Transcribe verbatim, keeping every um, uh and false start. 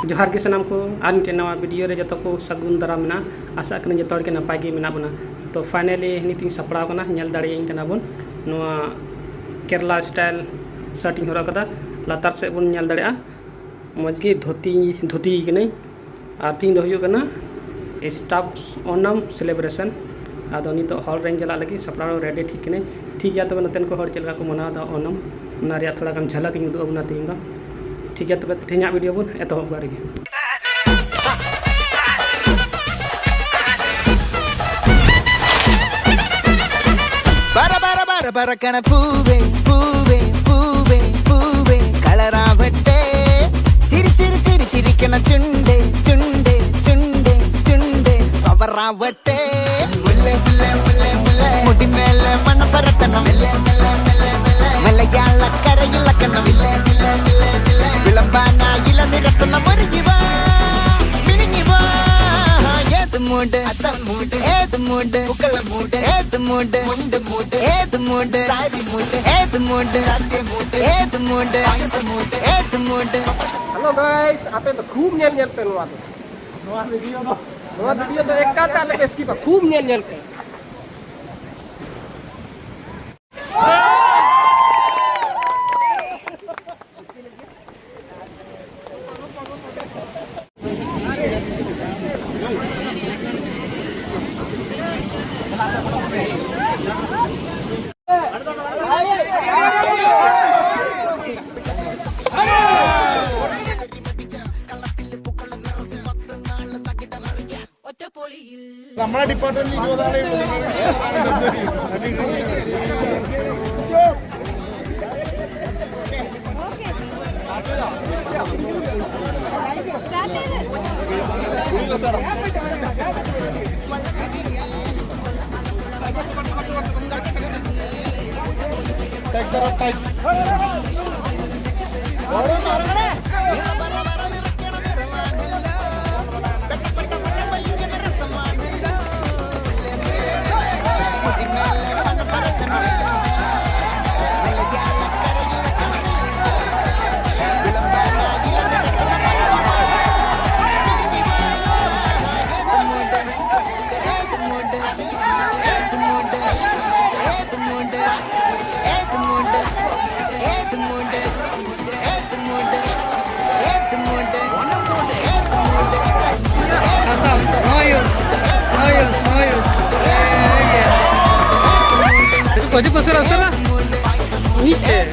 ᱡᱚᱦᱟᱨ ᱜᱮ ᱥᱟᱱᱟᱢ ᱠᱚ, ᱟᱨ ᱢᱤᱫᱴᱮᱱ ᱱᱟᱣᱟ ᱵᱷᱤᱰᱤᱭᱳ ᱨᱮ ᱡᱚᱛᱚ ᱠᱚ ᱥᱟᱹᱜᱩᱱ ᱫᱟᱨᱟᱢ ᱢᱮᱱᱟᱜᱼᱟ᱾ ᱟᱥᱟᱜ ᱠᱟᱹᱱᱟᱹᱧ ᱡᱚᱛᱚ ᱦᱚᱲ ᱜᱮ ᱱᱟᱯᱟᱭ ᱜᱮ ᱢᱮᱱᱟᱜ ᱵᱚᱱᱟ᱾ ᱛᱚ finally ᱱᱤᱛ ᱤᱧ ᱥᱟᱯᱲᱟᱣ ᱠᱟᱱᱟ, ᱧᱮᱞ ᱫᱟᱲᱮᱭᱟᱹᱧ ᱠᱟᱱᱟ ᱵᱚᱱ ᱱᱚᱣᱟ ᱠᱮᱨᱞᱟ style shirt ᱤᱧ ᱦᱚᱨᱚᱜ ᱠᱟᱫᱟ᱾ ᱞᱟᱛᱟᱨ ᱥᱮᱫ ᱵᱚᱱ ᱧᱮᱞ ᱫᱟᱲᱮᱭᱟᱜᱼᱟ, ᱢᱚᱡᱽ ᱜᱮ ᱫᱷᱩᱛᱤ, ᱫᱷᱩᱛᱤ ᱠᱟᱹᱱᱟᱹᱧ᱾ ᱟᱨ ᱛᱤᱦᱤᱧ ᱫᱚ ᱦᱩᱭᱩᱜ ᱠᱟᱱᱟ staff ᱳᱱᱟᱢ celebration᱾ ᱟᱫᱚ ᱱᱤᱛᱚᱜ ᱦᱚᱞ ᱨᱮᱧ ᱪᱟᱞᱟᱜ ᱞᱟᱹᱜᱤᱫ, ᱥᱟᱯᱲᱟᱣ ready ᱴᱷᱤᱠ ᱠᱟᱹᱱᱟᱹᱧ᱾ ᱴᱷᱤᱠ ᱜᱮᱭᱟ, ᱛᱚᱵᱮ ᱱᱚᱛᱮᱱ ᱠᱚ ᱦᱚᱲ ᱪᱮᱫ ᱞᱮᱠᱟ ᱠᱚ ᱢᱟᱱᱟᱣ ᱮᱫᱟ ᱳᱱᱟᱢ, ᱚᱱᱟ ᱨᱮᱭᱟᱜ ᱛᱷᱚᱲᱟ ᱜᱟᱱ ᱡᱷᱟᱞᱟᱠ ᱤᱧ ᱩᱫᱩᱜ ᱟᱵᱚᱱᱟ ᱛᱤᱦᱤᱧ ᱫᱚ᱾ ᱴᱷᱤᱠ ᱜᱮᱭᱟ, ᱛᱚᱵᱮ ᱛᱮᱦᱮᱧᱟᱜ ᱵᱷᱤᱰᱤᱭᱳ ᱵᱚᱱ ᱮᱛᱚᱦᱚᱵ ᱠᱟᱜ ᱨᱮᱜᱮ᱾ பர பர பர பறக்கண பூவே, பூவே, பூவே, பூவே, கலராவட்டே. சிரி சிரி சிரி சிரிக்கண சுண்டே, சுண்டே, சுண்டே, சுண்டே, பவராவட்டே. முல்லை, முல்லை, முல்லை, முல்லை, முடி மேல மன பரத்தணும். மெல்ல, மெல்ல, மெல்ல, மெல்ல, மலையாள கரையில் கண்ணம். விளம்பானா இள நிறத்தணும். ஒரு ஜீவா, மினுங்கி வா. ஏது மூடு, அத்தம் மூடு, ஏது மூடு, புக்கள மூடு, ஏது மூடு, முண்டு மூடு, ஏது மூடு, சாரி மூடு, ஏது மூடு, சத்திய மூடு, ஏது மூடு, பாயச மூடு, ஏது மூடு. Hello guys, ᱟᱯᱮ ᱫᱚ ᱠᱷᱩᱵ ᱧᱮᱞ ᱧᱮᱞ ᱯᱮ ᱱᱚᱣᱟ ᱫᱚ᱾ ᱱᱚᱣᱟ ᱵᱷᱤᱰᱤᱭᱳ ᱫᱚ, ᱱᱚᱣᱟ ᱵᱷᱤᱰᱤᱭᱳ ᱫᱚ ᱮᱠᱟᱞ ᱛᱮ ᱟᱞᱚ ᱯᱮ ᱥᱠᱤᱯᱟ, ᱠᱷᱩᱵ ᱧᱮᱞ ᱧᱮᱞ ᱯᱮ᱾ നമ്മളെ ഡിപ്പാർട്ട്മെന്റിൽ ഇരുപതാളെ ഉള്ളൂ. ᱠᱷᱟᱛᱟᱢ᱾ No use, no use, no use. ᱠᱚᱡᱮ ᱯᱟᱥᱮ ᱨᱟᱥᱛᱟ ᱨᱮ ᱢᱤᱫᱴᱮᱡ᱾